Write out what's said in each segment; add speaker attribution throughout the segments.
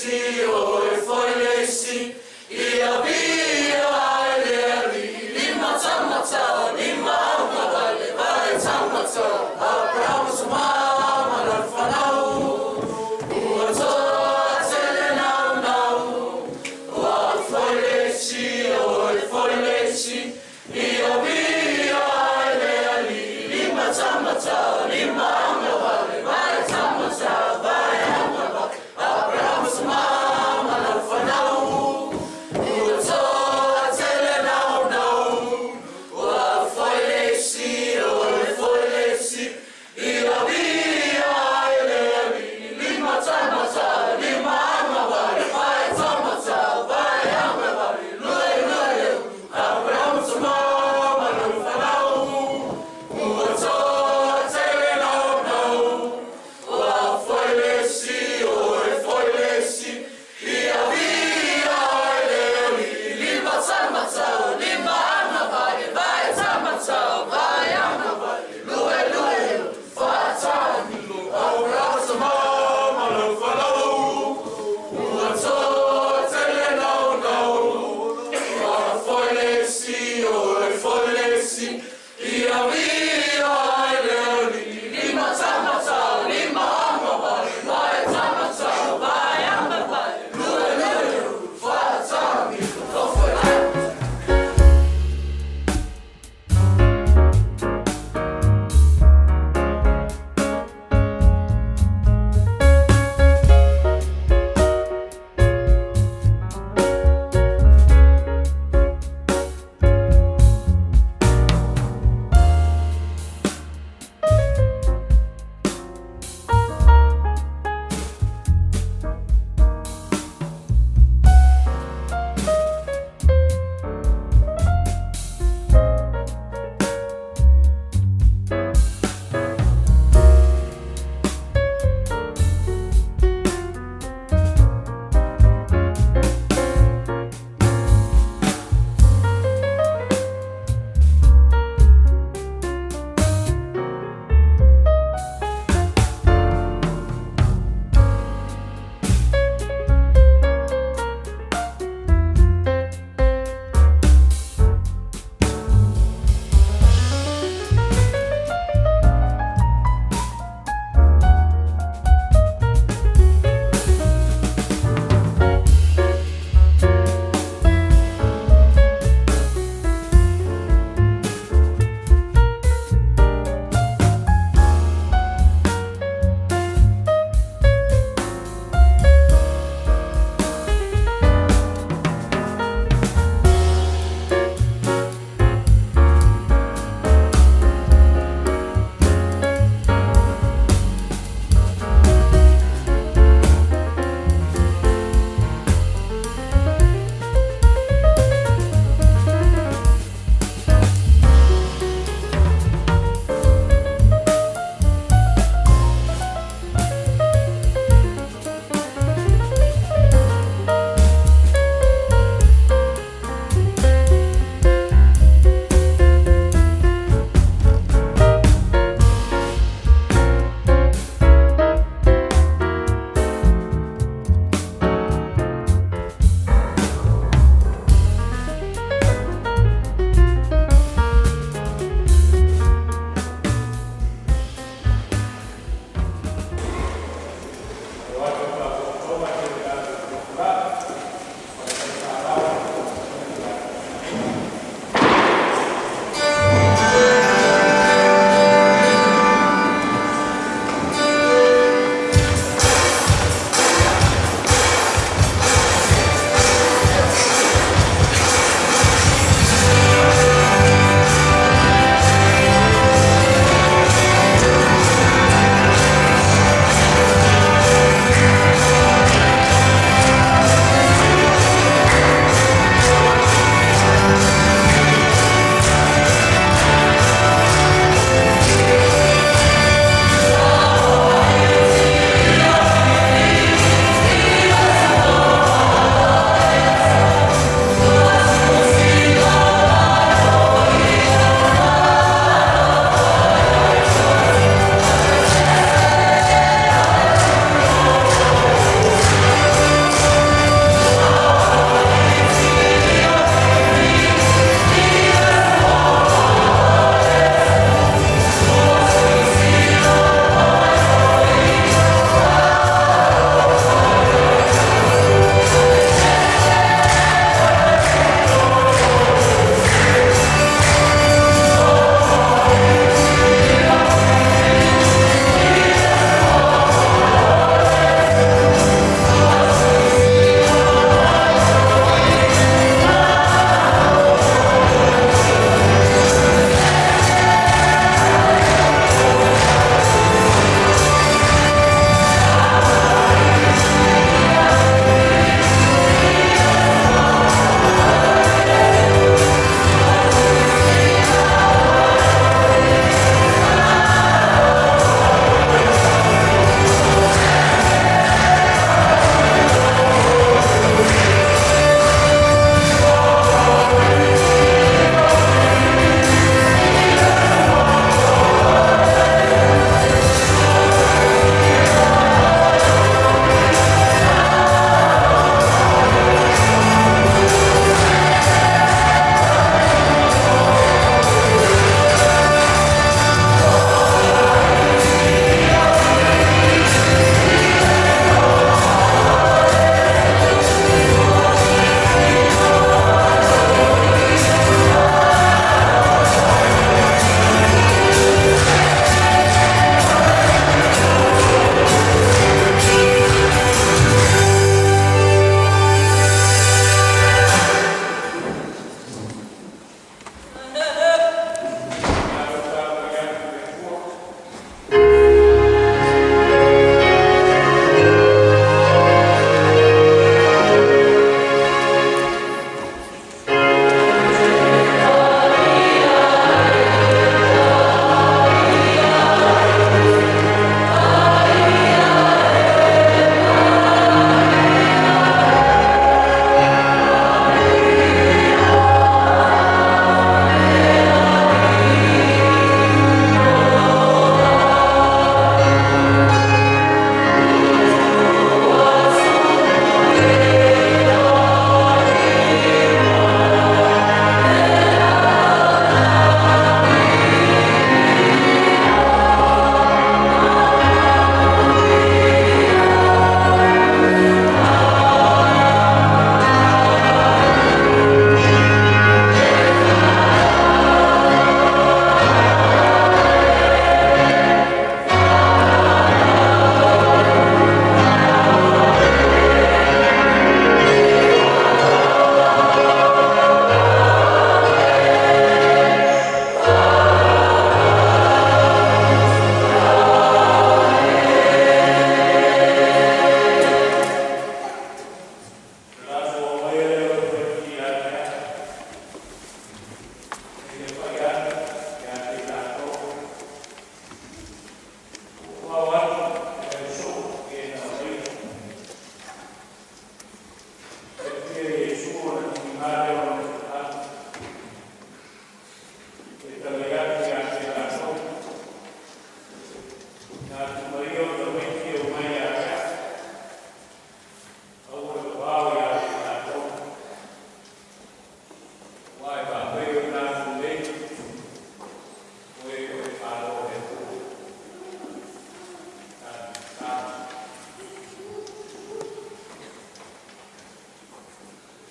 Speaker 1: isi o e foi le isi ia via ai le alii lima tamata lima augavale vae tamata Aperahama tama ma lana fanau ua toatele naunau ua foi le isi o e foi le isi ia via ai le alii lima tamata lima augavale vae tamata vae augavale Aperahama tama.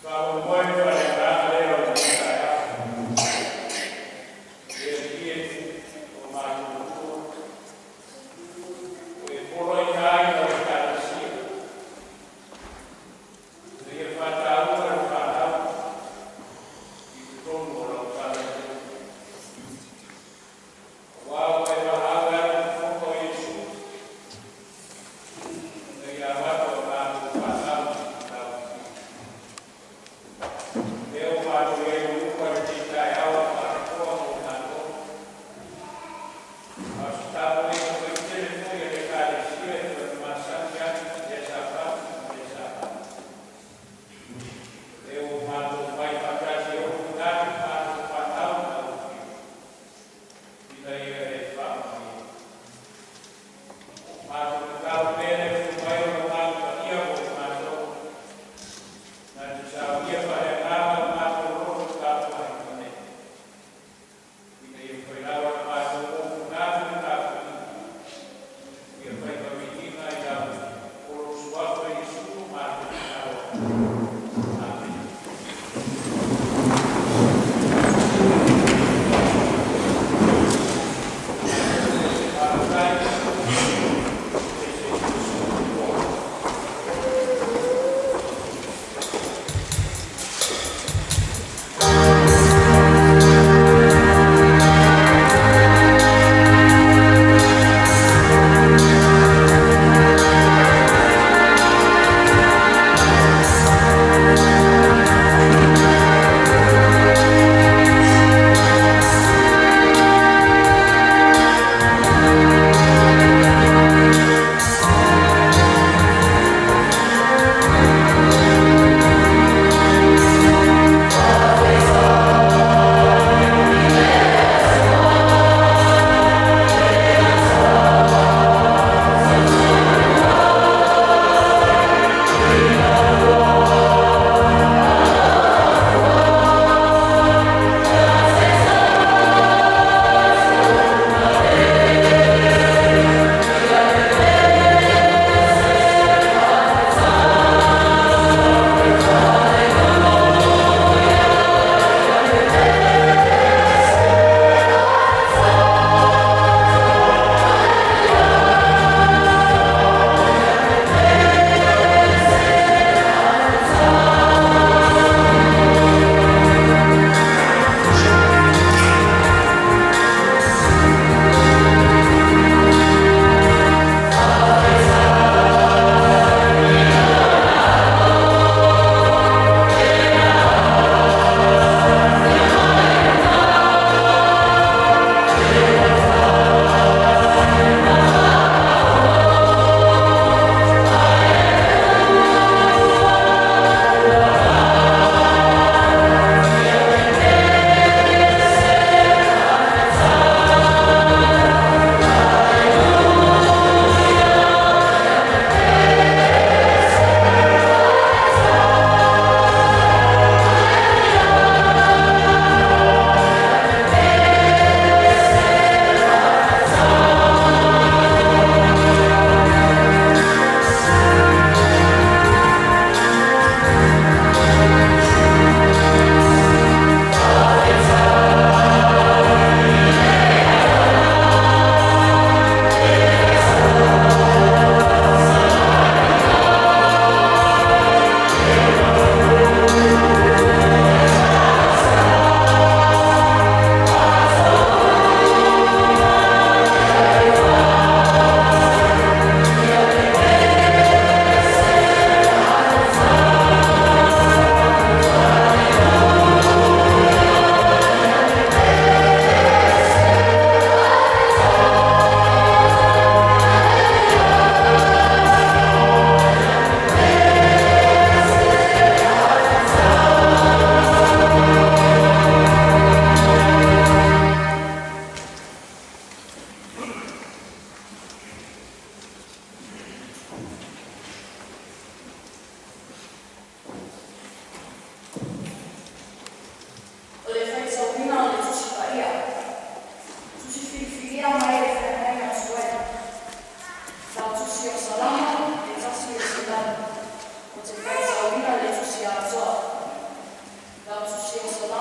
Speaker 2: Faamoemoe faaleagaga lea o lenei taeao, le Alii e, o matou Atua, ua e poloaia ai lau Ekalesia ina ia faataua e lau fanau i totonu o lau Talalelei, aua ua e valaau e ala i le fofoga o Iesu ina ia amata ona matou fanau i lau Afio. O lea ua matou i ai i luma i lenei taeao faapitoa mo tatou, a o se tapuaiga pai tele foi a le Ekalesia e pei ona masani ai i lea Sapatu ma lea Sapatu. O lea ua matou omai faatasi e ofi matou fanau i lau Afio ina ia e faamanuia. Matou tatalo pea le afio mai o lau Agaga Paia mo i matou, na te saunia faaleagaga o matou loto tapuai nei, ina ia mafai lava ona matou ofu gatu i le tapuaiga, ia fai ma viiga i lau olo Suafa Iesu matou tatalo atu. Amene. Faafetai. Se i silasila.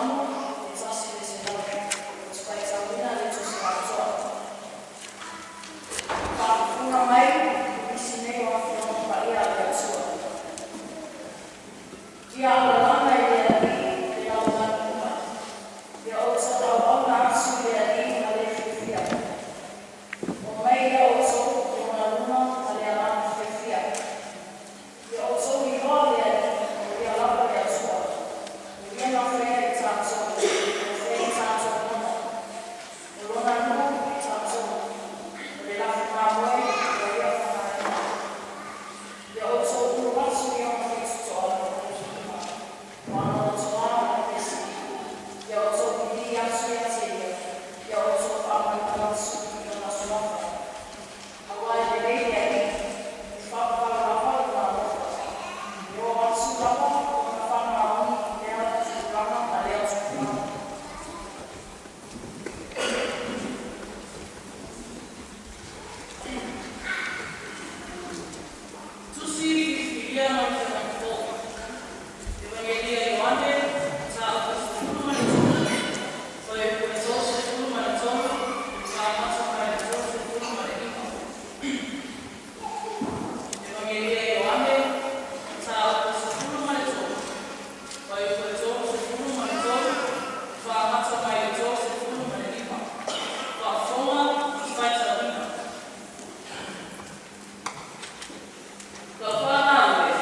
Speaker 3: 68, 100. Ou te faitauina le Tusi Atoa. Faafofoga mai nisi nei o Afioga Paia a le Atua. Ia alalaga i le Alii le lalolagi uma. Ia outou auauna atu i le Alii ma le fiafia. Omai ia outou i ona luma ma le agaga fiafia. Ia outou iloa le Alii, o Ia lava le Atua. O Ia na faia i tatou, na faia i tatou ona. O lona nuu tatou, o le lafumamoe ua Ia faaaogaina. Ia outou ulu atu i ona faitotoa ma le viiga, ma ona lotoa ma le pese. Ia outou vivii atu ia te Ia, ia outou faamautu atu i lona suafa. Auā e lelei le Alii, e faavavau lava lona alofa. E oo atu lava lona faamaoni i lea tupulaga ma lea tupulaga.
Speaker 4: Tusi Filifilia mai Testament Fou. Evangelia Ioane, Mataupu 13, Fuaiupu 33, faamata mai le 39. Evangelia Ioane, Mataupu 13, Fuaiupu 33, faamata mai le 39. Faafofoga faitauina. Lau fanau e,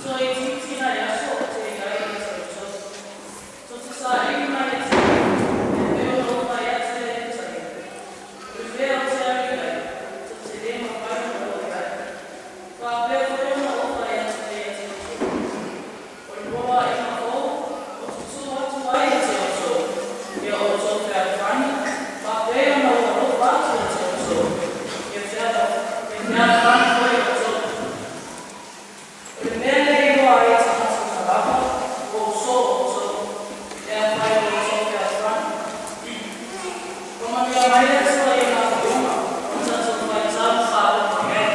Speaker 4: toeitiiti nai aso ou te i ai ia te outou. Tou te saili mai ia te au, e pei ona ou fai atu lea i Iutaia. O le mea ou te alu i ai, tou te le mafai ona oo i ai. Faapea foi ona ou fai atu nei ia te outou. O le poloaiga fou ou te tuu atu ai ia te outou, ia outou fealofani, faapea ona ou alofa atu ia te outou, ia fealofani foi outou. O le mea lea e iloa ai e tagata uma lava, ua ou soo outou, pe afai ua outou fealofani. Faamanuia mai le Atua i ana Afioga, ma tatou faitau ma faalogo mai ai.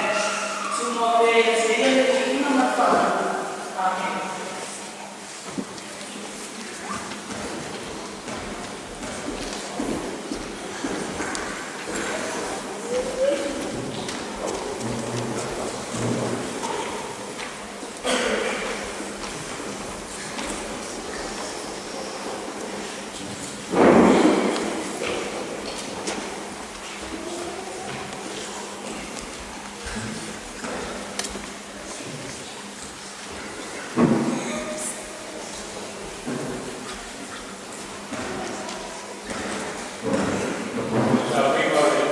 Speaker 4: Tumau pea ia te Ia le viiga ma le faamanu. Amene.
Speaker 2: Sauniga o le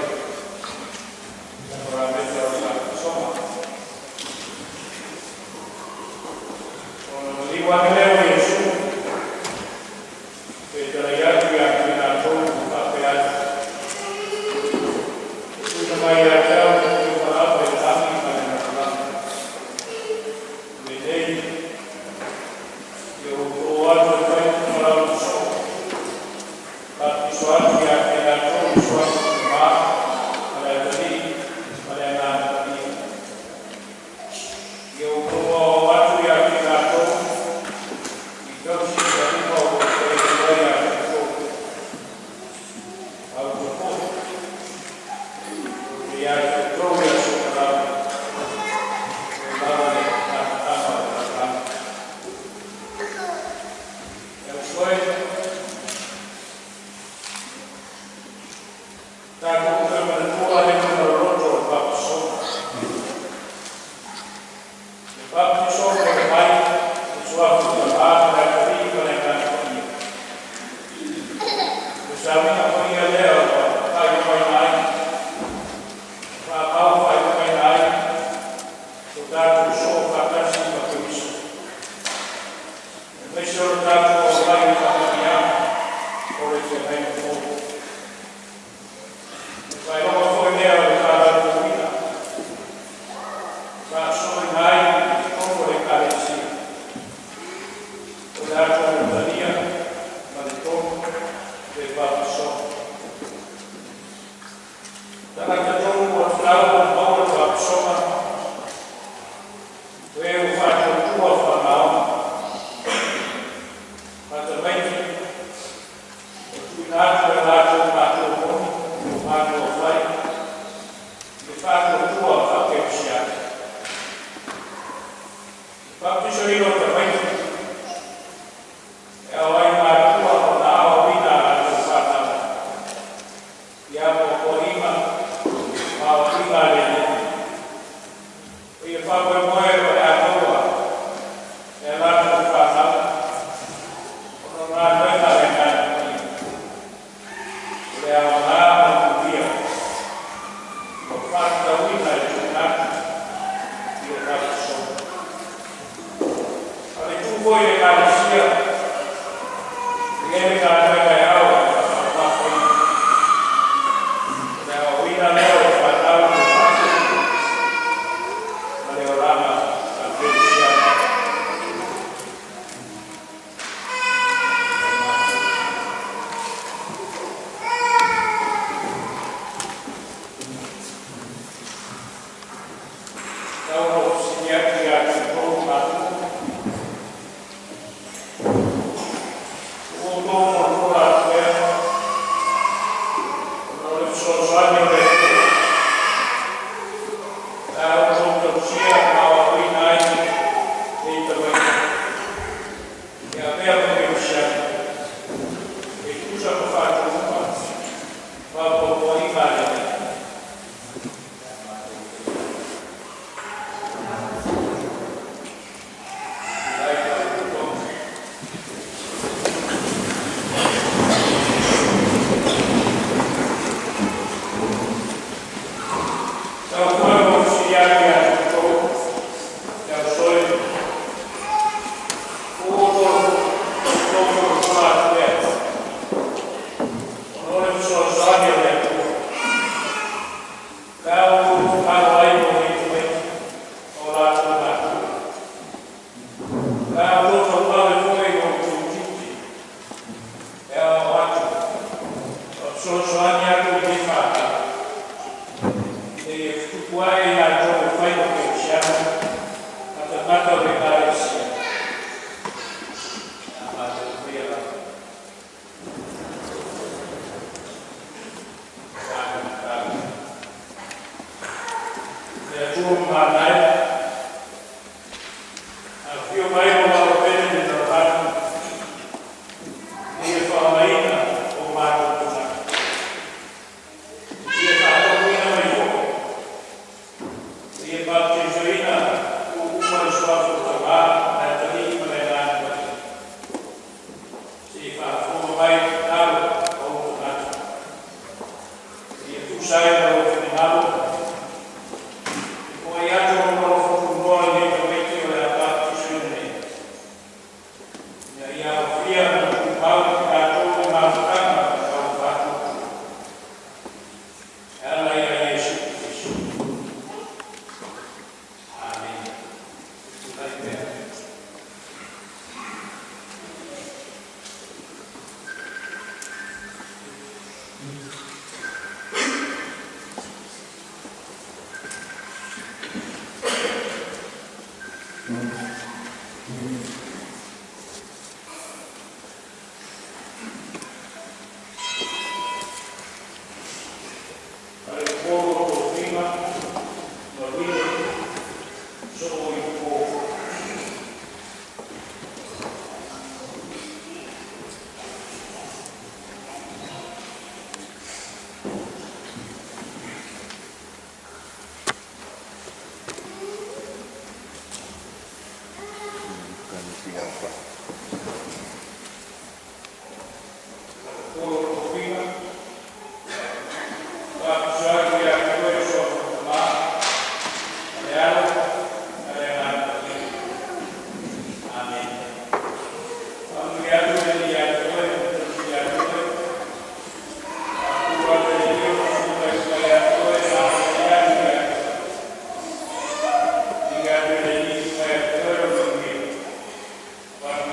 Speaker 2: sakaramene o le Baptisoga. Ona maliu ane lea o Iesu, fetalai atu ia te i latou ma faapea atu, Ua tuuina mai ia te au le pulega uma lava i le lagi ma le lalolagi. Lenei, ia outou o atu e fai uma lau soo, baptiso atu ia te i latou i le suafa o le Tamā, ma le Atalii, ma le Agaga Paia. Ia outou aoao atu ia te i latou i tausi mea uma ua ou fai atu ai ia te outou. A ua foi, ou te ia te outou i aso uma lava, e oo lava i le amataga o le lalolagi. E uso e, tatou toe manatua le maloloto o le baptisoga. Le baptisoga o le vai, le suafa o le Tamā, ma le Atalii, ma le Agaga Paia. O le sauniga paia lea ua faailogaina ai, faamau faailogaina ai lo tatou soo faatasi ma Keriso. Aemaise o le tatou auai i le faamanuiaga o le feagaiga fou. E faailoga foi lea o le faalautoina, faasoaina ai i totonu o le Ekalesia. O le ato amatalia ma le tolu le baptisoga. Tagata tonu ua tatau ona maua le baptisoga, o e ua faatautua faamaoni. Matamaiti Foi le Ekalesia, e i ai le galuega e ao ona faaopoopoina. O le aoaoina lea o fanau i le faatupu ma le olaga faakerisiano. Tau ona ou fesili atu ia te outou matua, ua outou molamola atu ea ona o le fesoasoani o le Atua pe a outou tausia ma aoaoina ai nei tamaiti e avea ma kerisiano e tusa ma faatonuga ma apoapoaiga a le Alii? Tulai faaauau. Tau foi ona ou fesili atu ia te outou, le ausoe, ua outou molamola atu ea ona o le fesoasoani a le Atua pe a outou tatalo ai mo nei tamaiti ma o latou matua, pe a outou tauave foi lo outou tiute e aoao atu ma fesoasoani atu i nei fanau ina ia tutupu ae i latou e fai ma kerisiano ma tagata o le Ekalesia? A matou faia lava. Amen. Le Atua mamana e, afifio mai ma malu le lalolagi ina ia faaaogaina o matou tagata. Ia faatonuina mai foi, ia baptizoina uma i le suafa o le Tamā, ma le Atalii ma le Agaga Paia. Seia faafofoga mai i tatalo a ou tagata. Ia tusa ai ma lou finagalo, e foai atu lou alofa tunoa i nei tamaiti o le a baptizoina nei. Ina ia aofia ma tumau i latou le mafutaga tau faatuatua. E ala ia Iesu Keriso. Amene. Tulai pea. Ale polo tofiga ma vine soo i po. Polo tofiga, baptizo atu ia te oe i le suafa o le Tamā, ma le Alo, ma le Agaga Paia. Amene. Faamanuia atu le Alii ia te oe ma tausi ia te oe. Faatulu atu e le Alii ona fofoga mai ia te oe ma agalelei atu ia te oe. Viiga atu e le Alii i luga ia te oe lona manuia.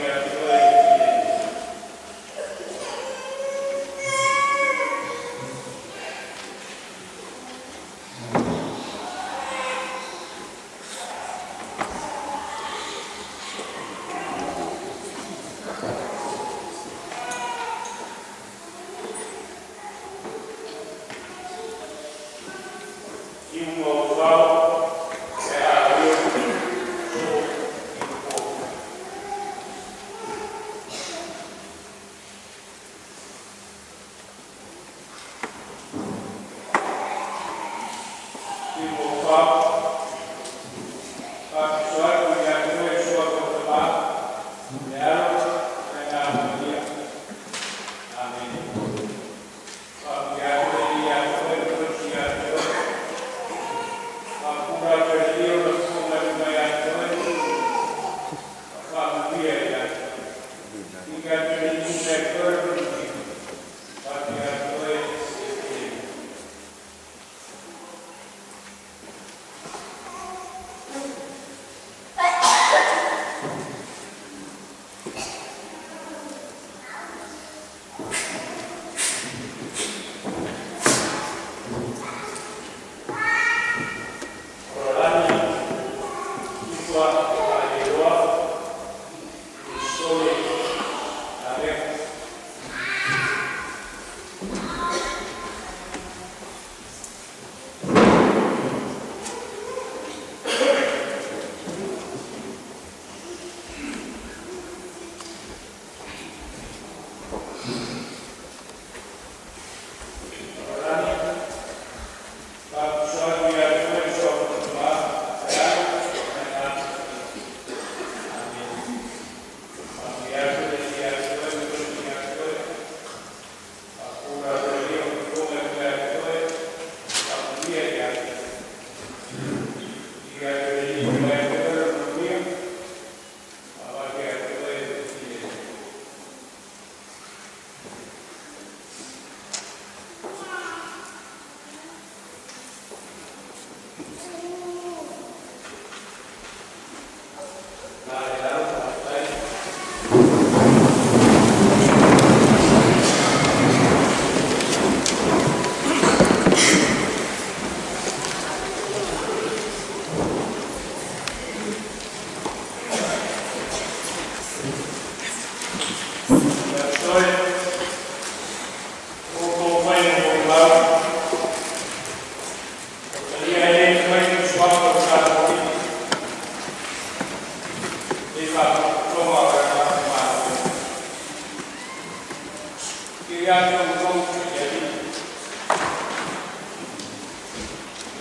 Speaker 2: Ia te outou e le Alii.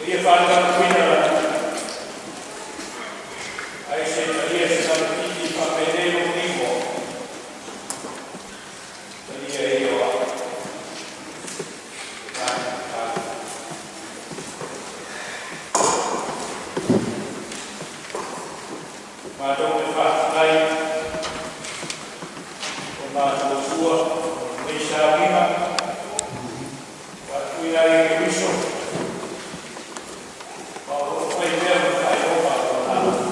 Speaker 2: Ina ia faaletapuina lana ae se i talia se tamaitiiti faapenei lou igoa, talia e ia o au. E matou tatalo. Matou te faafetai o matou Atua mo lenei sauniga faatuina ai e Keriso ma o loo faipea ma faailoga o Lona alofa.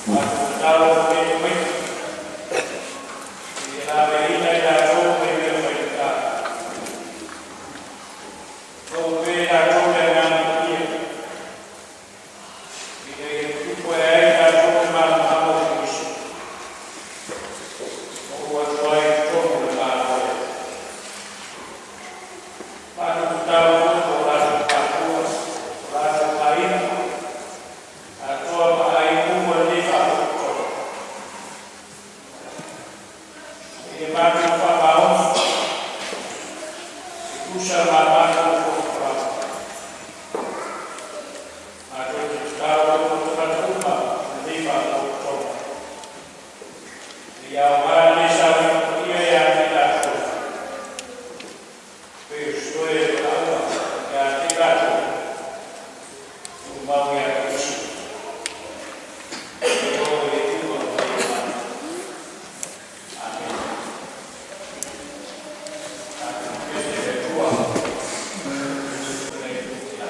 Speaker 2: Matou tatalo mo nei tamaiti ia laveaiina i latou mai mea faigata. Maua pea e i latou le Agaga Paia ina ia tutupu ae ai i latou le malamalama o Keriso ma oo atu ai i totonu o le Malo o le Alii. Matou tatalo foi mo latou matua, o latou aiga, atoa ma aiga uma o lenei faalapotopotoga. Ia matou faamaoni, e tusa ma a matou folafolaga. Matou te tatalo foi mo tagata uma o lenei faalapotopotoga. Ia aoga lenei sauniga paia ia te i latou, pei o se toe valaauga ia te i latou, tumau ia Keriso. E o i le Atua ma ia mana. Amene. Tatou pese i le Atua. Ona e tuuina.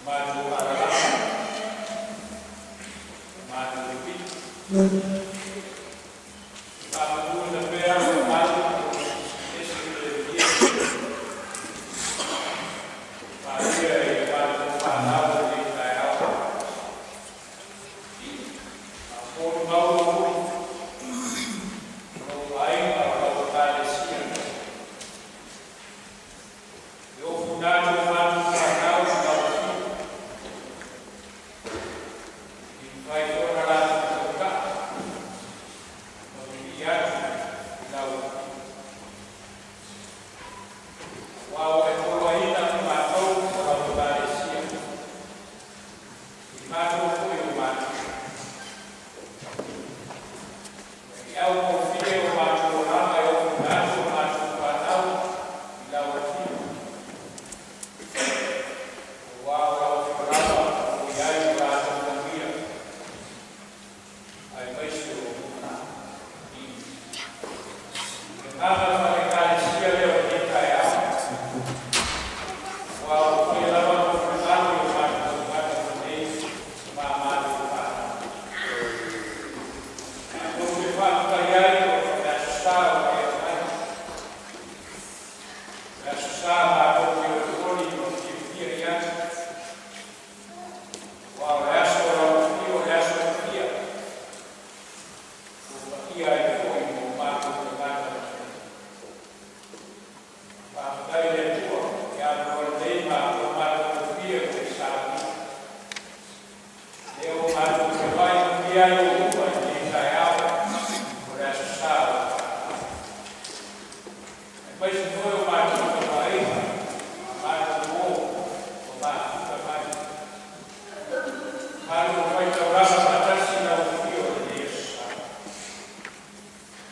Speaker 2: Matou alalaka, matou pipii. Faamatuina pea le mamalu o esi i le ia paia i le matou fanau i lenei taeao. A o molimau oi, o lou aiga, o lau Ekalesia, e ofu natu o matou fanau i lau afio, i mafai foi ona latou tautaa ma pipii atu i lau afio. Aua ua e poloaiina i matou o lau Ekalesia, i matou foi o matua. E augofie o matou olaga e ofu natu o matou fanau i lau afio. Aua o lau afio lava o i ai o latou manuia, aemaise o lumanai. Le agaga faale-Ekalesia lea o lenei taeao, aua ua faia lava lou finagalo i o matou tagata lenei ma a matou fanau. Matou te faafetai ai o le Aso Sa ua e aumai. O le Aso Sa matou te olioli ma fiafia i ai. Aua o le aso o lau afio, o le aso paia. Ua paia ai foi mo matou tagata lenei. Faafetai i le Atua, i avanoa lelei ma atoa matagofie ua e saunia. Lea ua matou feoai manuia ai ou luma i lenei taeao o le Aso Sa o le fanau. Aemaise foi o matou tamaaiga, ma matou uo ua mafuta mai. Matou faitaulaga faatasi i lau afio i lenei Aso Sa.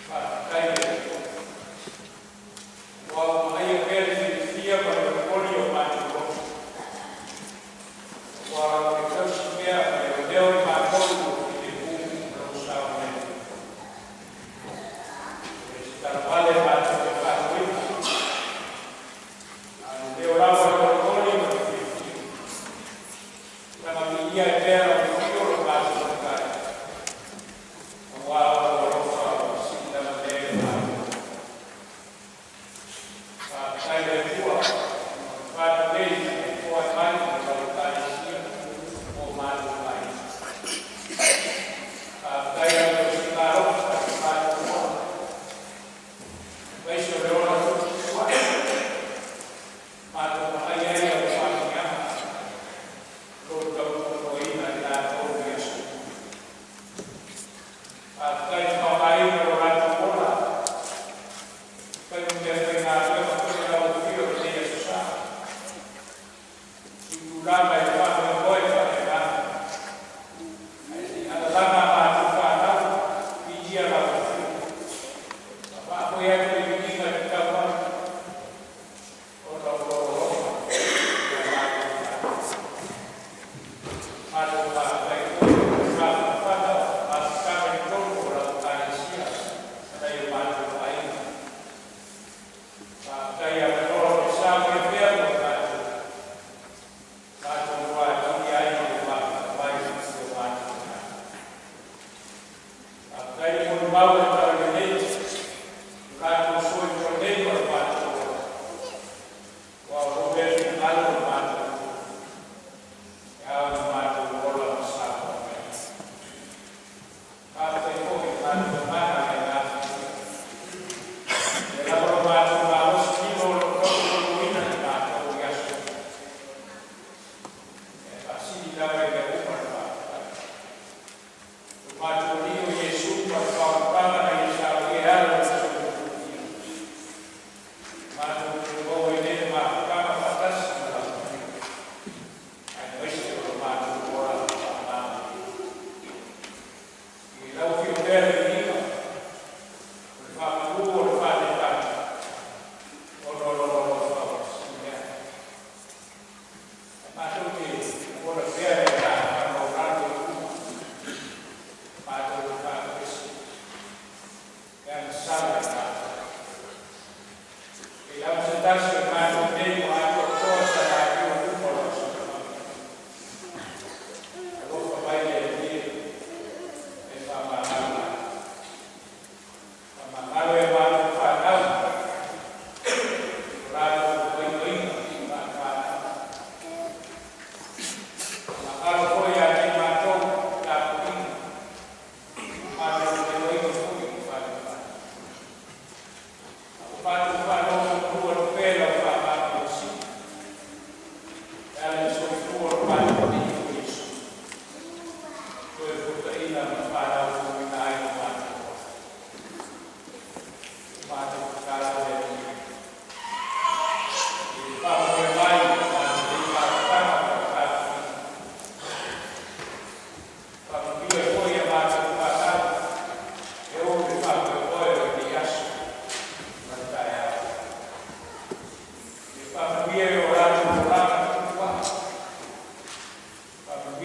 Speaker 2: Faafetai i le Atua. Ua ua vaaia pea le fiafia ma le olioli o matou loto. Ua lau e tausi pea ma leoleo i matou i lou filemu ma lou saogalemu. E le talavale matou te faatoina, a leo lava le olioli ma le fiafia. Taga viia ai pea lau afio lo matou matai, aua o lou alofa ua sili lava lea i le matou. Faafetai i le Atua, o le fanau nei e foai mai o lau Ekalesia.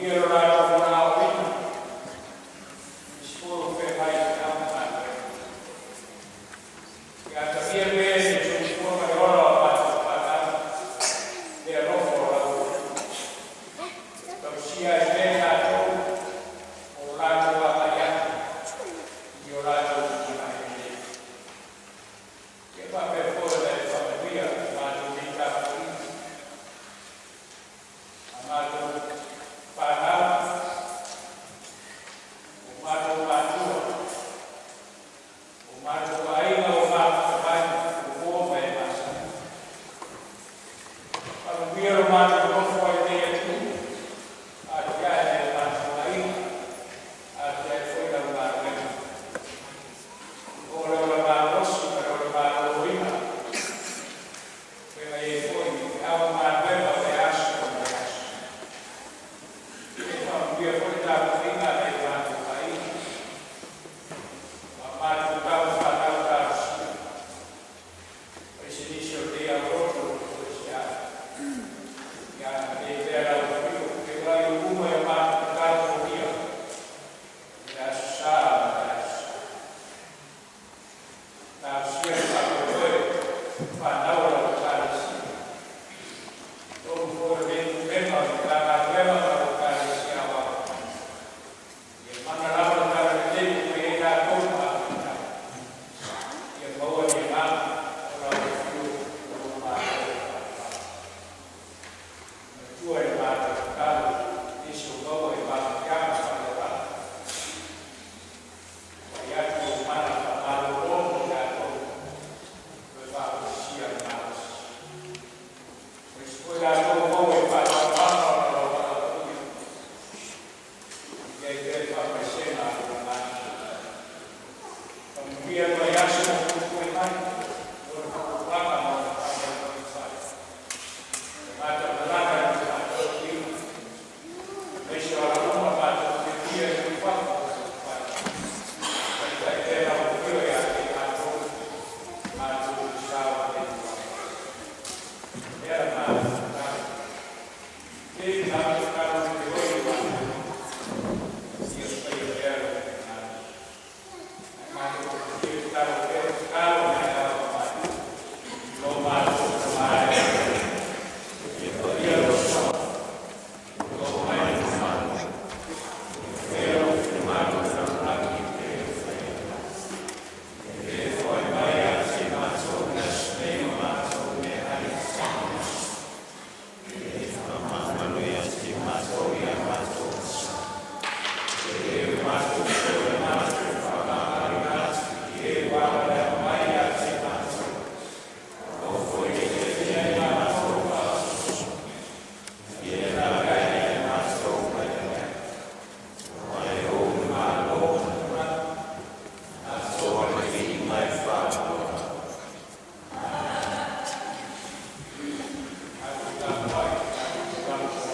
Speaker 2: Faamanuia lo latou valaauina, nisi foi o feagai i feau ma galuega. Ia atagia pea i le soifua ma le ola o a matou fanau le alofa o lau Atua. Tausia ai pea i latou mo lo latou agai atu i o latou lumanai lelei. Ia faapea foi ona e faamanuia i la matou nei tapuaiga, a matou fanau, o matou matua, o matou aiga, o mafuta mai, o uo ma e masani. Faamanuia lo matou nonofo ai i lenei atunuu, atiae nai o matou aiga, atiae foi lau galuega. O le ola malosi ma le ola maloloina, feagai ai foi i feau ma galuega o lea aso ma lea aso. E faamanuia foi le tapuaiga a nai o matou aiga, ma matou tama fanau talosia, aemaise nisi o lenei aulotu o lo o toesea. Ia agalelei pea lau Afio feiloai uma i a matou tatalo molia i le aso Sa ma le aso Sa. Talosia le faamoemoe o fanau a lau Ekalesia. Totonu foi o lenei Pulega o le Matagaluega ma lau Ekalesia Aoao. Ia mana lava le talalelei ua fai ai latou ma amataga. Ia maua le agaga o lau afio ma lou malo e faavae. Manatua i le matou tatalo nisi o maua i mafatiaga faaleola. Vaai atu lou mana faamalolo mo i latou toe faafoisia le malosi. Aemaise foi latou o maua i faanoanoaga ona o lou valaauina. I ai pea le faamaisega a lou agaga. Faamanuia le vaiaso o fuafua mai, o le fuafuaga ma ona faamoemoe fai. E matamalaga i le faatautuina, aemaise o ala uma matou te fia i fafo o le fai. Taitai pea lau afio ia te i matou, matou sao o le tua. Lea la matou tatalo. Le matou tatalo i te oi o matou. Ia faia pea lou finagalo. Ai matou te fia tatalo pea, tatalo mai ava matou. Lo matou tama e. Ia lou soa. Lo mai le malo. Ia lou finagalo lalolagi e faia. E foi mai ia te matou le aso nei o matou meaai. Faamagalo ia te matou ia matou e matou foi matou faamagaloina atu i e ua alalaea mai ia te matou. Aua foi ne i afea i matou faasoasoa. Ia lavea ia matou mai le jai. Aua e ou le Malo ma le mana, atoa le viiga e faapapa. Tatou tapuai, tatou tatalo.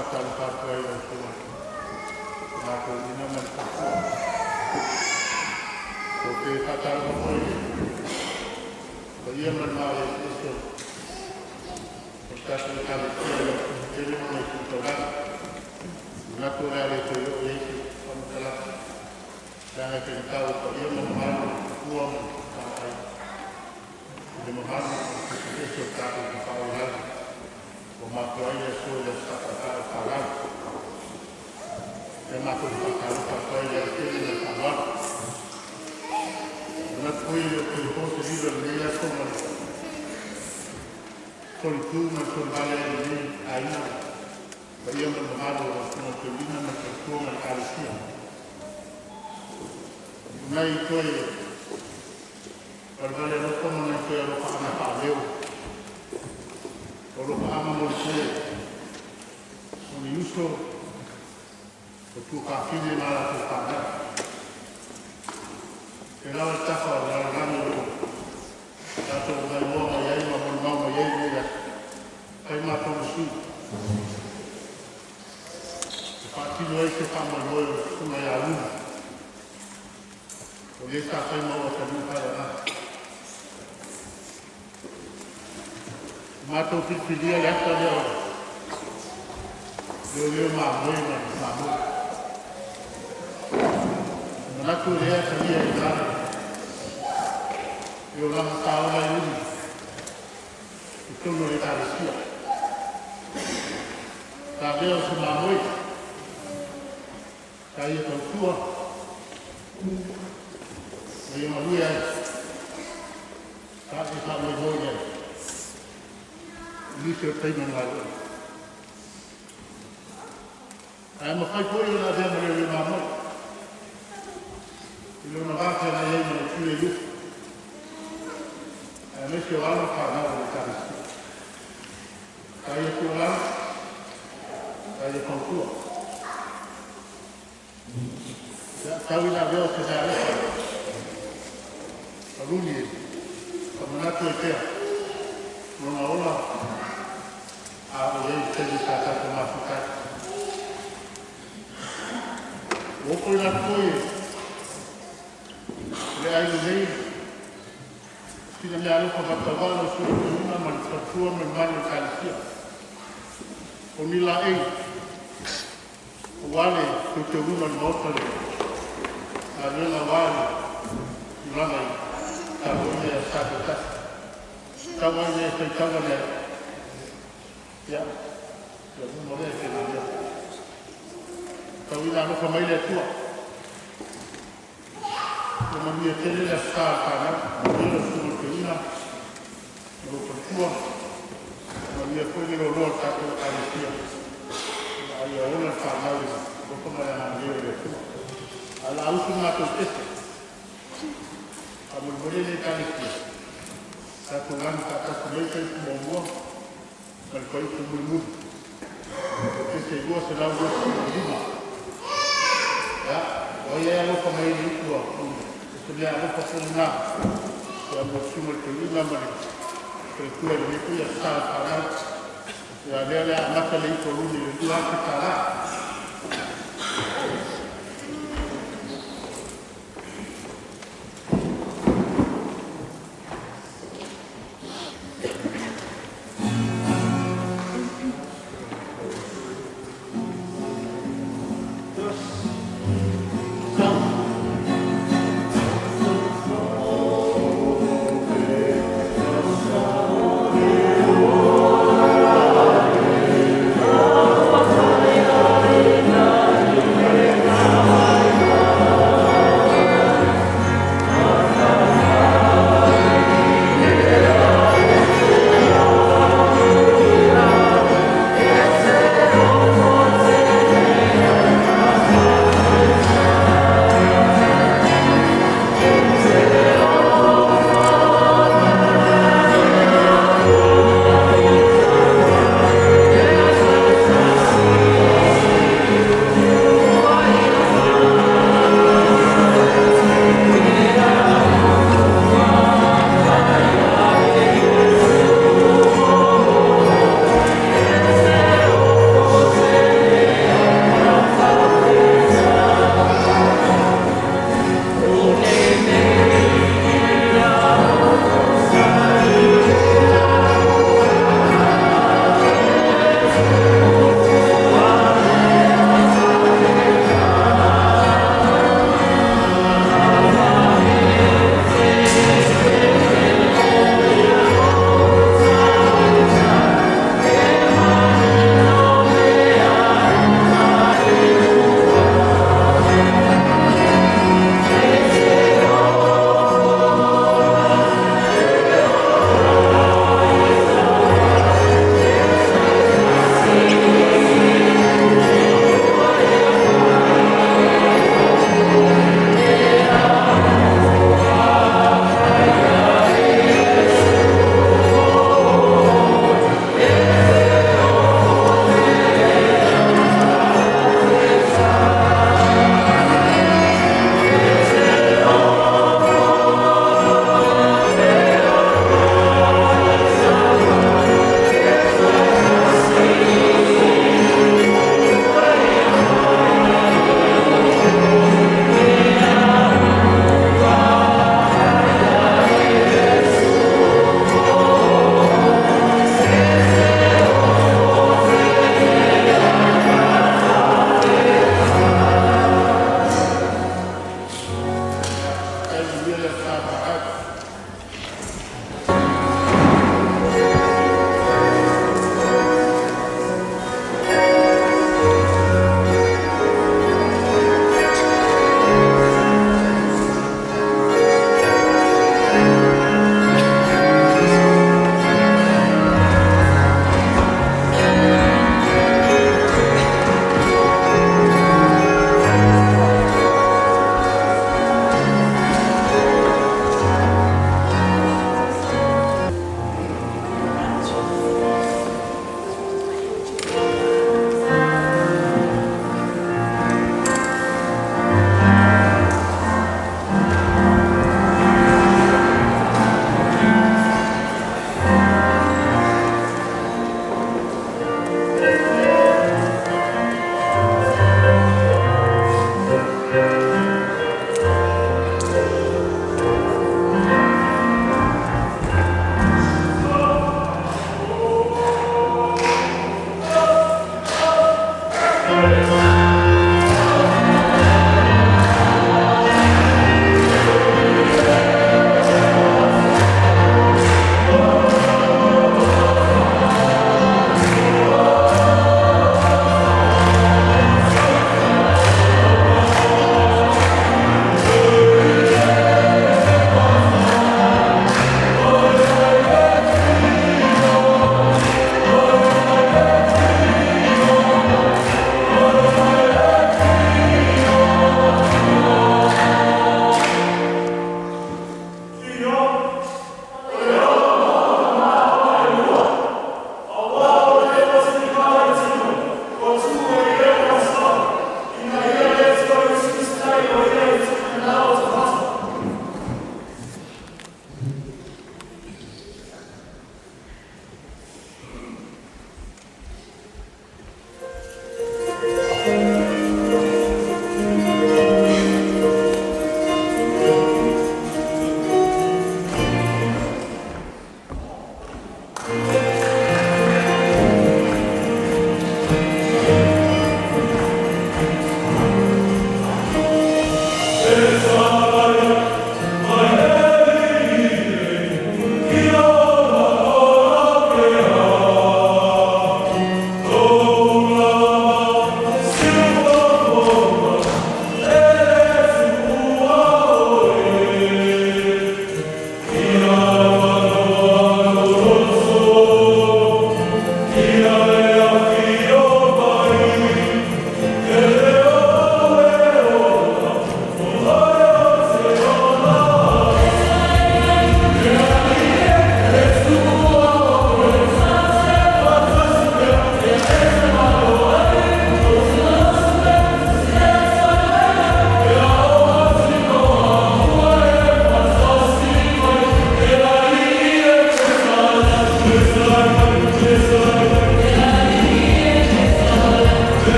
Speaker 5: Faatalofa atu ai i lau Susuga Toma Toeaina ma le faletua. Ou te faatalofa foi i le paia ma le mamalu eseese o le tatou Ekalesia i atunuu e tele ona itu taulaga. E manatu o le a le toe oo i ai se faamatalaga, leaga e faigata ua paia ma mamalu i tupua ma tamaitai i le mamalu ma le eseese o tatou tapaau i lagi ua mafua ai le aso i le Aso Tafaifa o palau. E matou te faatalofa atu ai i le ava tele ma le faaaloalo. E manatu foi e le o toe po se lilo i lenei aso ma le solitu ma le solivale ai o lenei aiga, le paia ma le mamalu o lau Susuga i le Toeaina ma le faletua ma le Ekalesia. O nai toe valevale alofa ma nai toe alofaaga faaleo o alofaaga molimoli o ni uso o tuafafine ma latou fanau. E lawa le tafa o le lalolagi o lo o tatou maimoa mai ai ma molimau mai ai lenei aso, fai matou ma sui e faatino ai se faamoemoe o le susuga ia Ulu o le sa fai ma oo atalii faaleagaga. Matou filifilia le ata lea o le leoleo mamoe ma le mamoe. E manatu e le atalia i ina le olaga sa ola ai Ulu i totonu o le Ekalesia. Sa avea o se mamoe, sa ia tautua ma ia galue ai, sa e faamoemoe i ai i nisi o taimi o le galuega. Ae mafai foi ona avea ma leoleo mamoe i lona va feagai ai ma le tui e ufi aemaise o alo ma fanau a le Ekalesia. Sa ia tuualalo, sa ia fautua. Ia, tau ina avea o se meaalofa a Luni e faamanatu ai pea lona ola a o i ai le taimi sa tatou mafuta ai. Ua ofoina atu foi e le aiga nei sina meaalofa faatauvaa lau Susuga i le Toeaina ma le faletua ma le mamalu o le Ekalesia. O ni laei aua le teuteuina o le maota i le galuega aua le tulaga i tapuaiga i aso Sa taitasi. Tau lava ina e faitau ane ai, ia, ia uma lea faigamea. Tau ina alofa mai le Atua. Ia manuia tele le Aso Sa o le fanau, manuia lau susuga i le toeaina ma lou faletua, manuia foi le loaloa o le tatou Ekalesia, a ia ola le fanau i le alofa ma le agalelei o le Atua. Ae o le a usu le matou pese, faamolemole le Ekalesia, tatou lagi faatasi mai le fuaiupu muamua ma le fuaiupu mulimuli. O pese 225. Ia, o ai e alofa mai i le upu a o se mea alofa foi lena ia mo le susuga i le toeaina ma le faletua i lenei foi Aso Sa o le fanau. Ia, lea o le a amata le ipu a Luni i le $2,000. Sau.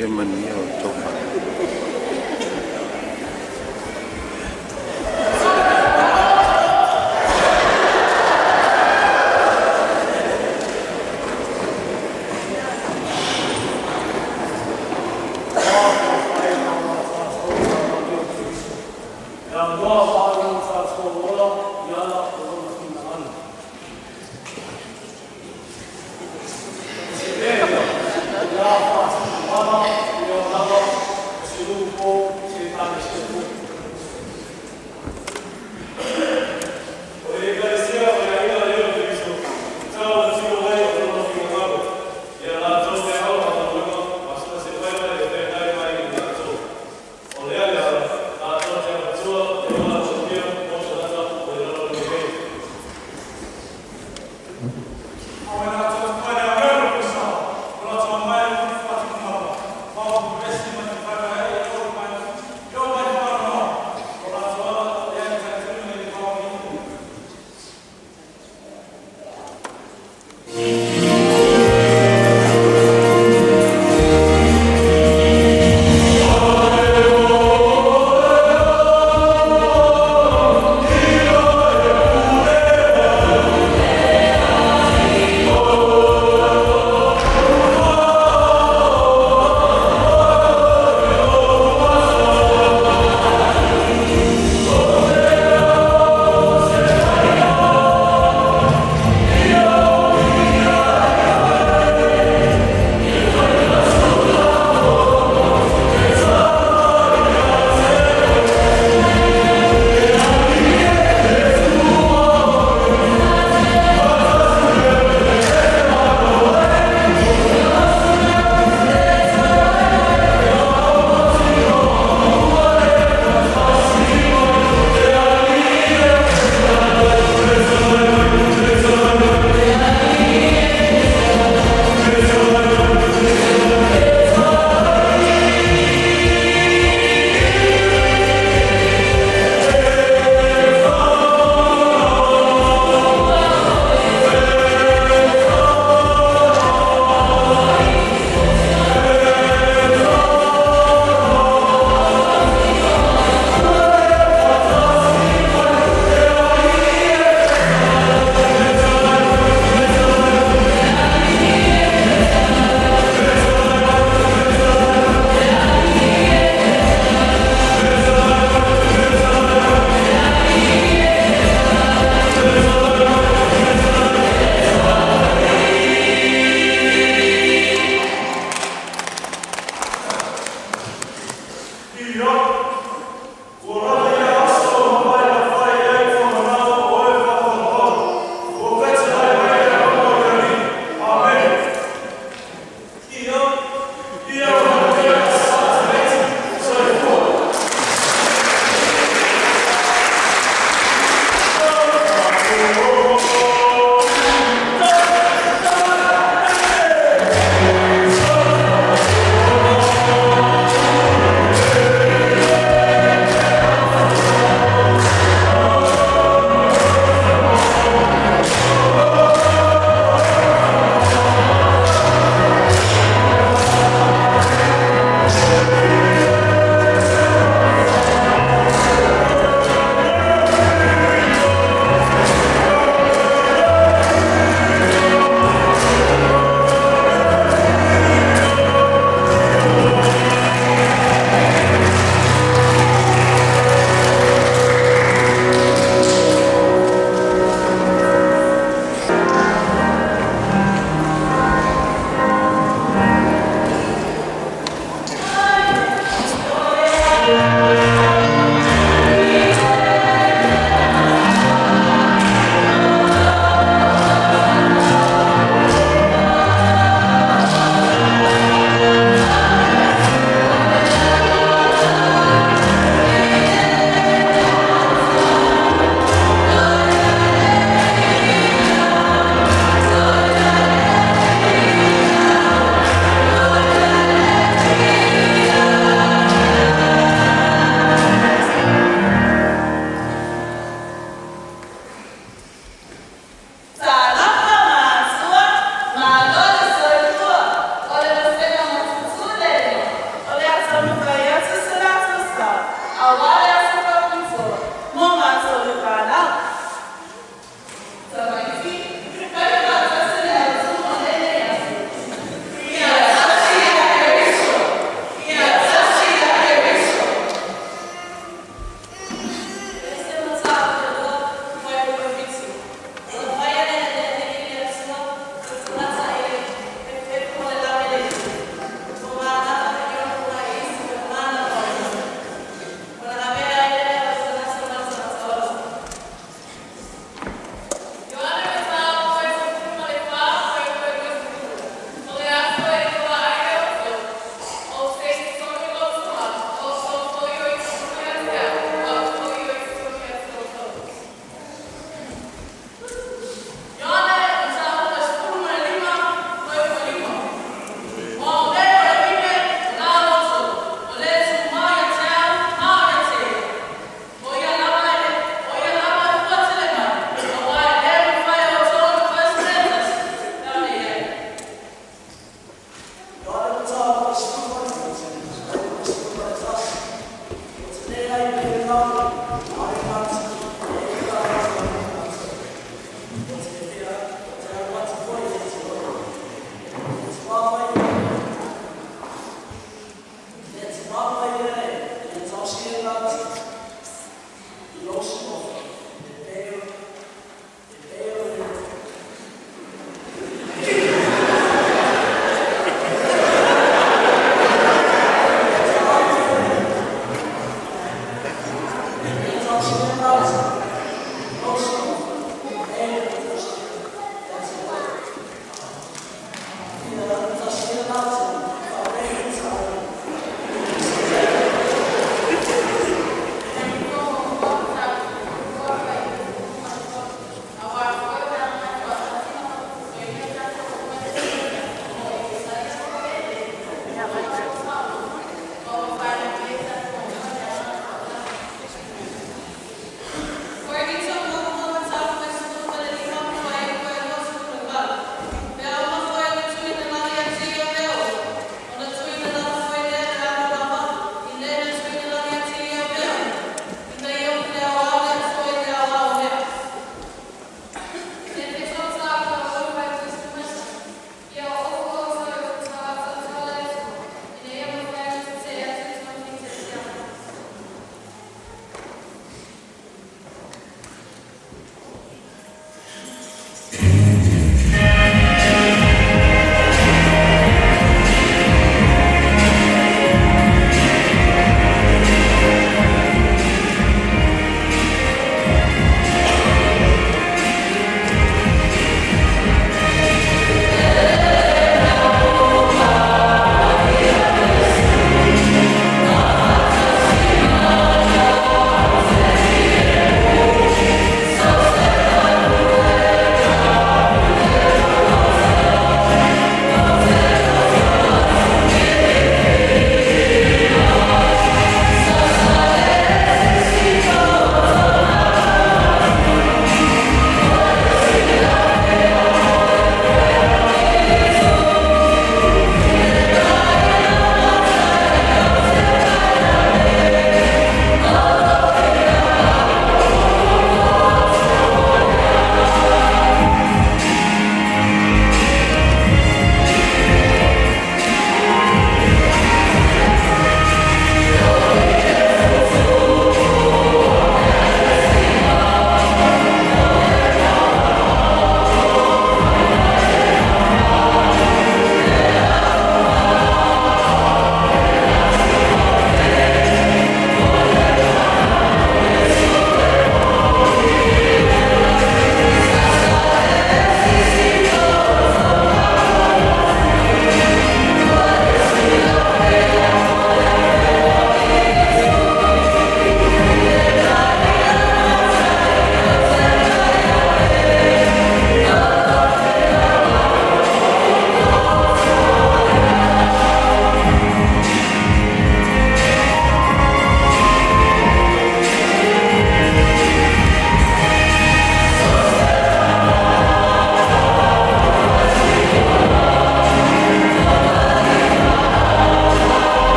Speaker 6: Ia manuia o outou fale.
Speaker 1: Aleluia.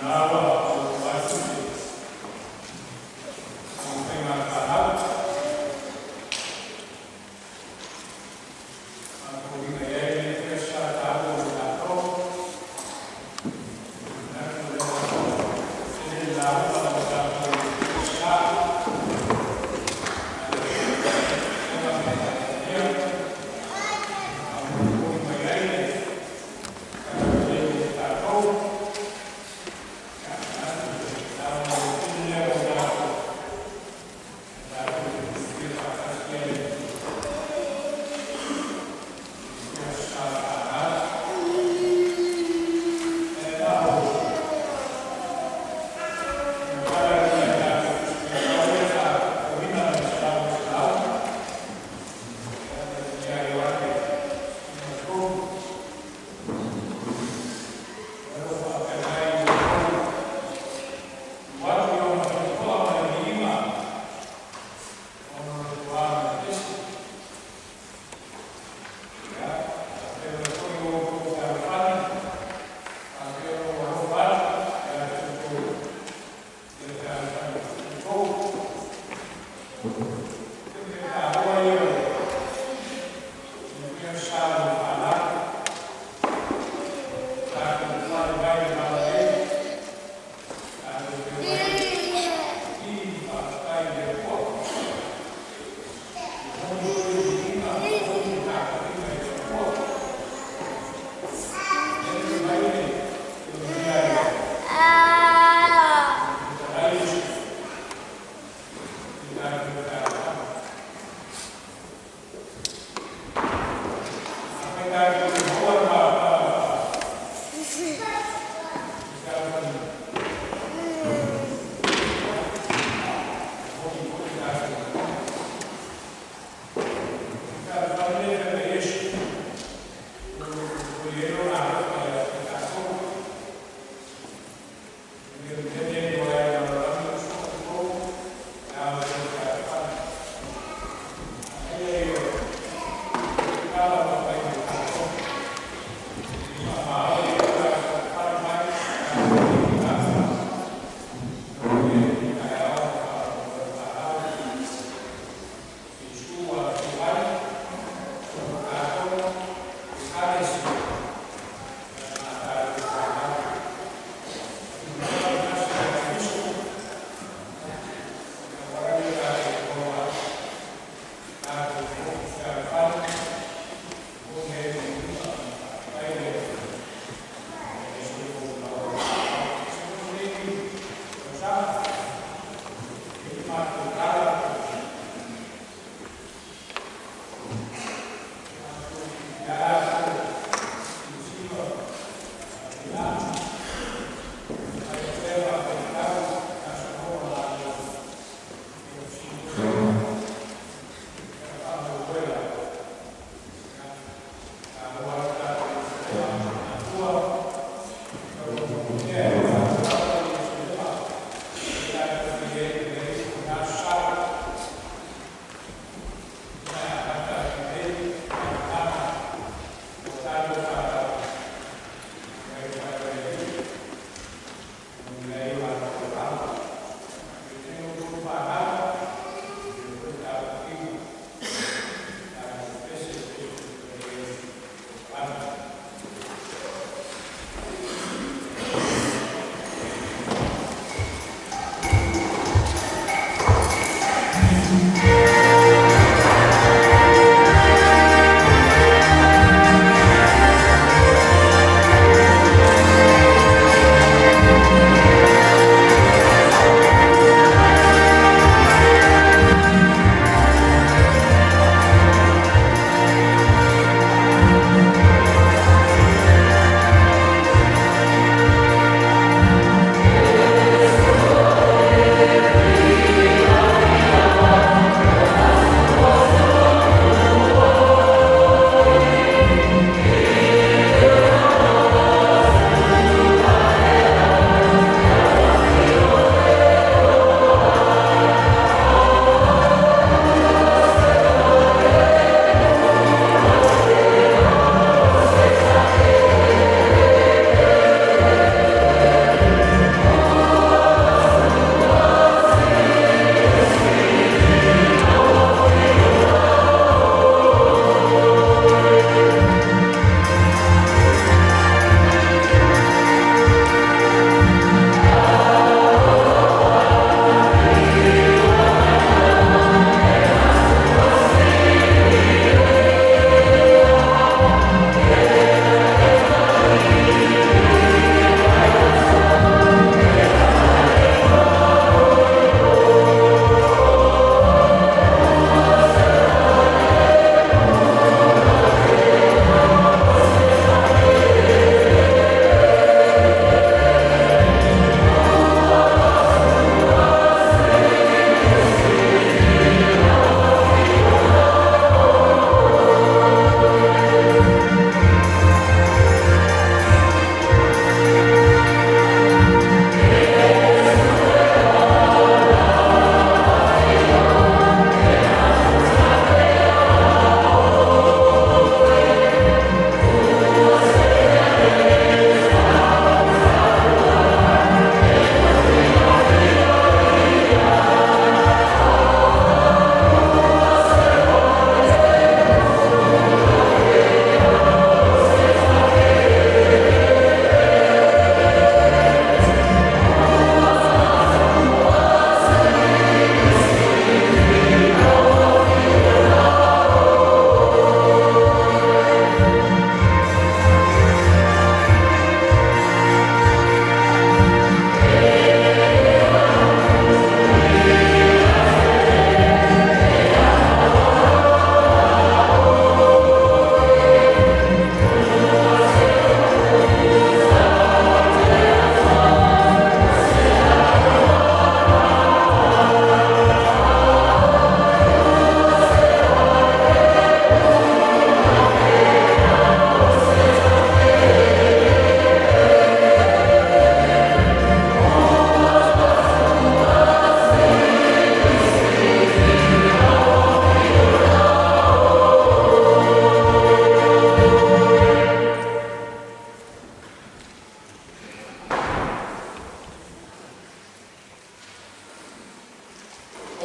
Speaker 2: Ua atu le taumafaiga a le fanau. A foliga e i ai lenei aso sa taua mo tatou. Manatu o lea ua tele le lauga a le tatou Minisita i le Afioga i le Palemia, faamolimoli mai ai le tatou.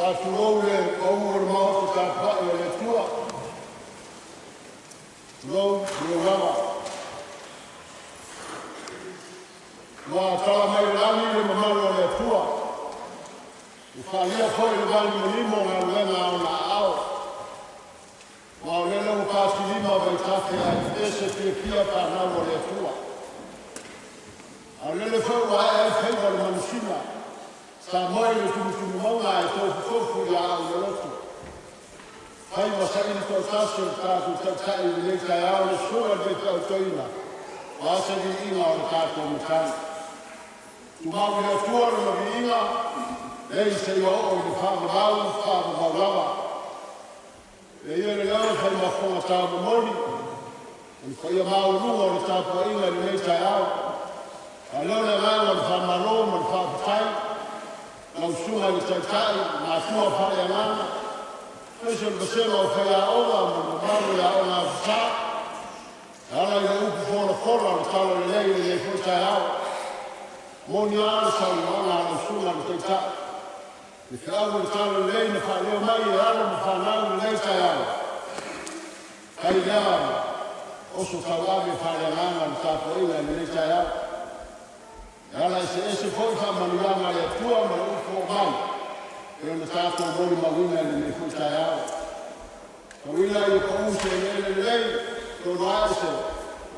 Speaker 5: Faatulou le pau o le maota tapuai o le Atua. Tulou, tulou lava. Ua tala mai le lagi le mamalu o le Atua. Ua faalia foi le valimalima o galuega a ona aao. Ma o lele ua pasilima vaitafe ae pepese fiafia fanau o le Atua. A o lele foi ua ae ai faiva o le manusina. Sa moe i le tumutumu mauga ae tofutofu i aao loloto. Faiva saili toatasi o le tatou taitai i lenei taeao le susuga i le faifeau toeaina aua se viiga o le tatou Matai. Tumau i le Atua lona viiga, nei seia oo i le faavavau, faavavau lava. E ia le leo e fai mafofoga taumomoli, o le paia maualuga o le tapuaiga i lenei taeao. A leo le agaga o le faamalo ma le faafetai, lau susuga i le Taitai, matua faaleagaga, aemaise o le vasega o faiaoga ma le mamalu o le Aoga Aso Sa, e ala i le upu folafola o le Talalelei i lenei foi taeao. Moni lava le saunoaga a lau susuga i le Taitai, le feau o le Talalelei na faaleo mai e alo ma fanau i lenei taeao, fai lea oso tauave faaleagaga le tapuaiga i lenei taeao. E ala eseese foi faamanuiaga a le Atua ma le upu oo mai e ona tatou molimauina i lenei foi taeao. Tauina ia pau se eleele lelei, tono ae se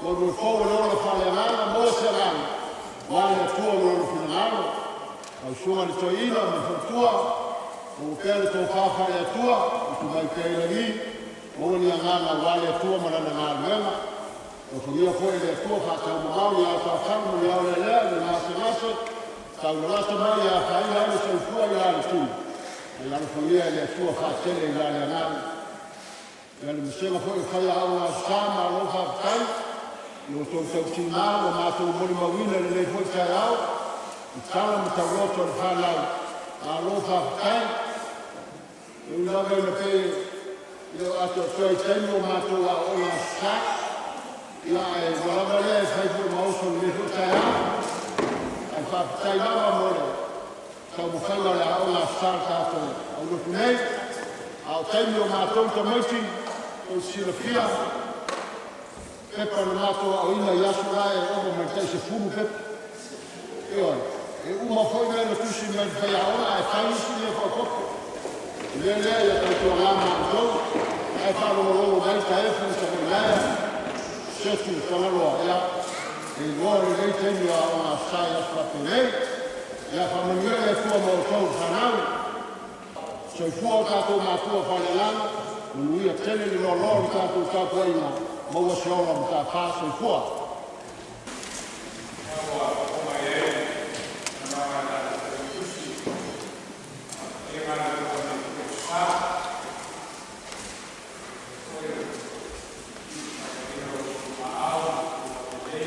Speaker 5: maunu fou o le ola faaleagaga maua se agaga, ua le Atua ma lona finagalo. Lau susuga i le toeaina ma le faletua, maua pea le tofa faale-Atua, utu mai pea i lagi, maua ni agaga aua le Atua ma lana galuega. Alofagia foi e le Atua faataumamao ni autafalu ma ni aolealea i le gasegase, taulalata mai e afaina ai le soifua i la le tino, ae alofagia e le Atua faatele i la le agaga. Ia le vasega foi o faiaoga Aso Sa, malo faafetai i o outou tautigā ua matou molimauina i lenei foi taeao i tala ma tauloto a le fanau, malo faafetai. E ui lava ina pei e le o atoatoa i taimi o matou aooga Aso Sa, ia ae ua lava lea e fai foi ma oso i lenei foi taeao. Ae faafetai lava mo le taumafaiga o le aoga Aso Sa a le tatou aulotu nei. A o taimi o matou tamaiti, tou te silafia, pepa na matou aoina i aso la e ova ma le tai 10 pepa. Ioe, e uma foi mea na tusi mai le faiaoga ae fai isi mea faaopoopo. O le mea lea ia tautuana ma outou, ae faalogologo mai Taefu ma Savoilaea, Setu Tagaloa, ia, e iloa lenei taimi o aoga Aso Sa i aso faapenei. Ia faamanuia le Atua ma outou fanau. Soifua o tatou matua faaleagaga, manuia tele le loaloa o le tatou tapuaiga, maua se ola matafā, soifua.
Speaker 2: Ua mai ai na ma tatou tusi e mana ko ne sa foi o ma au le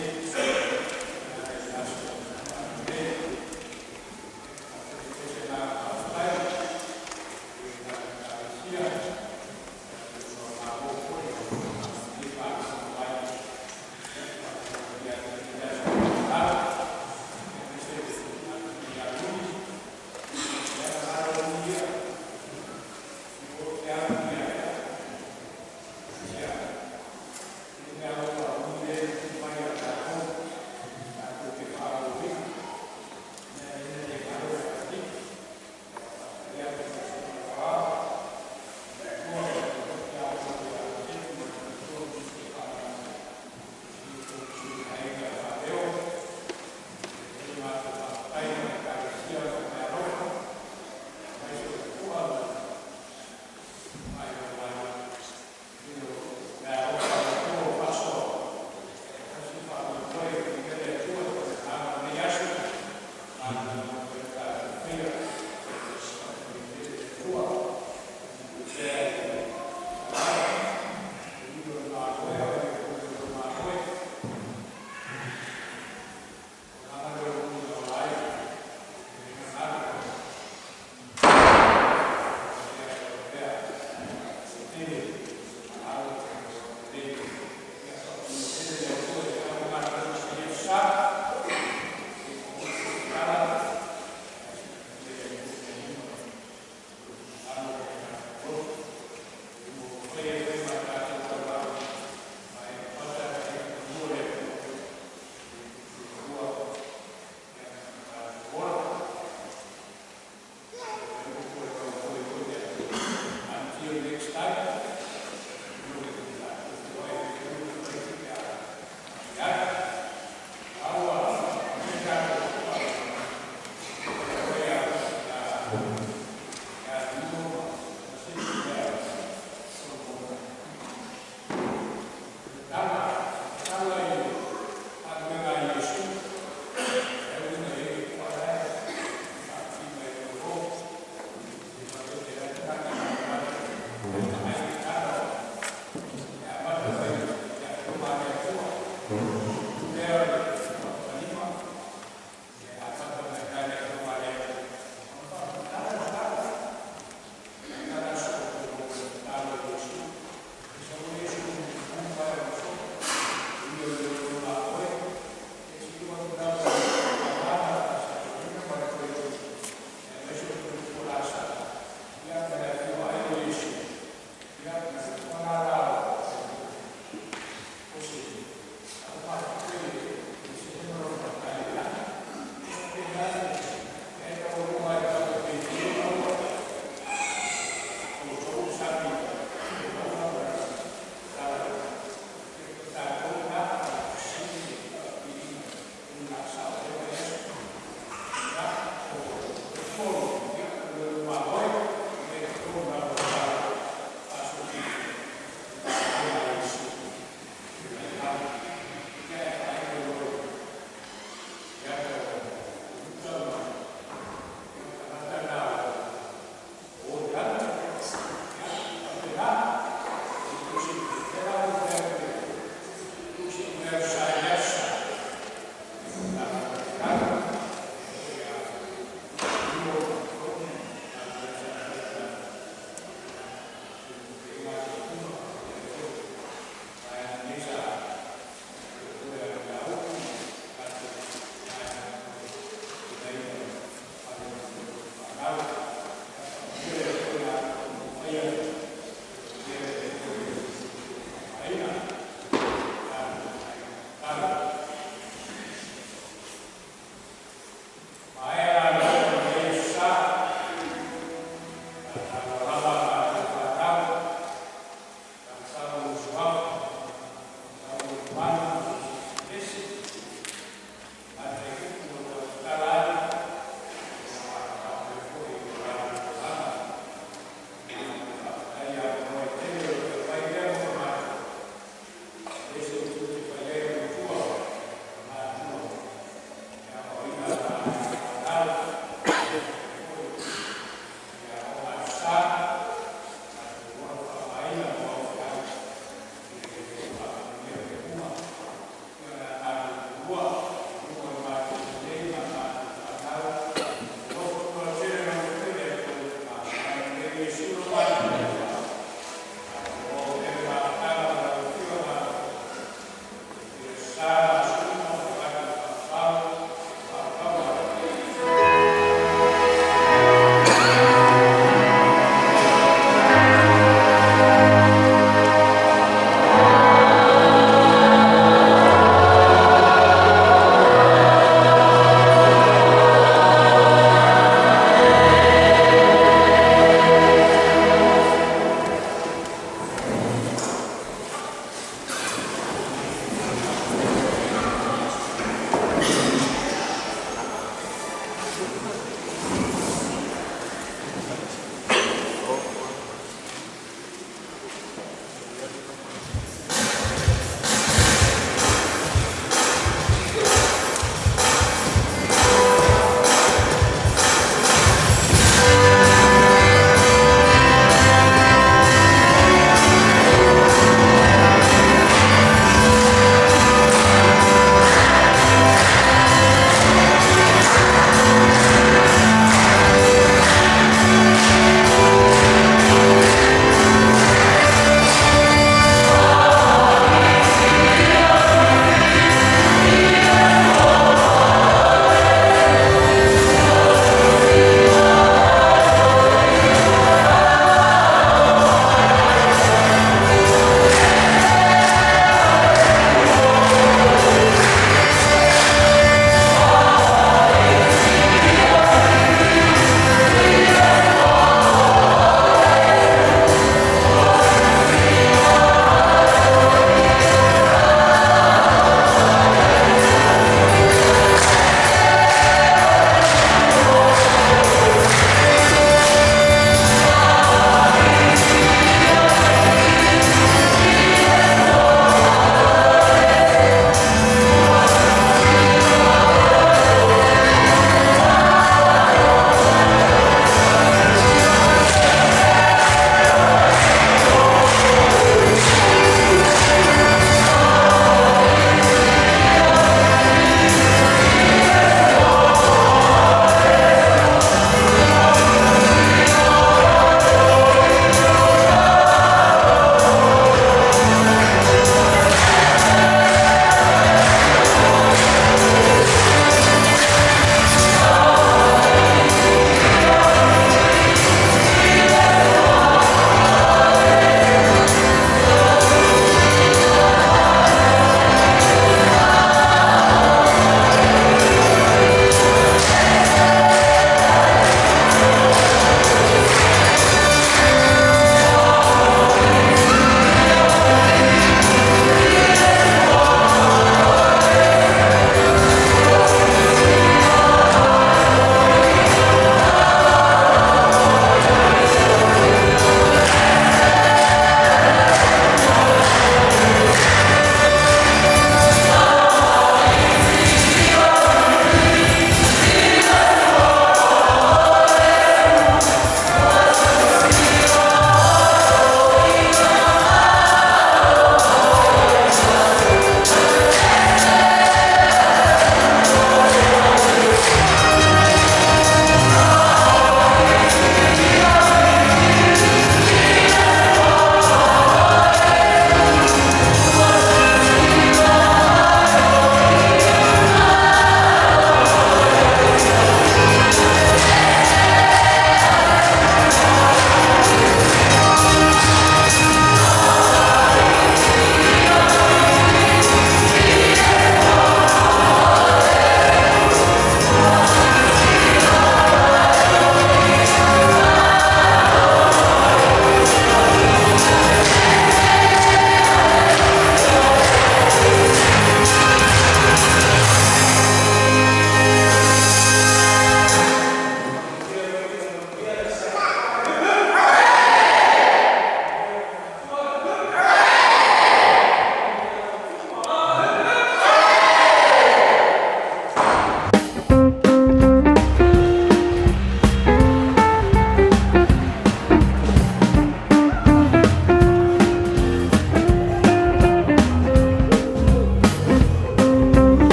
Speaker 2: Galo.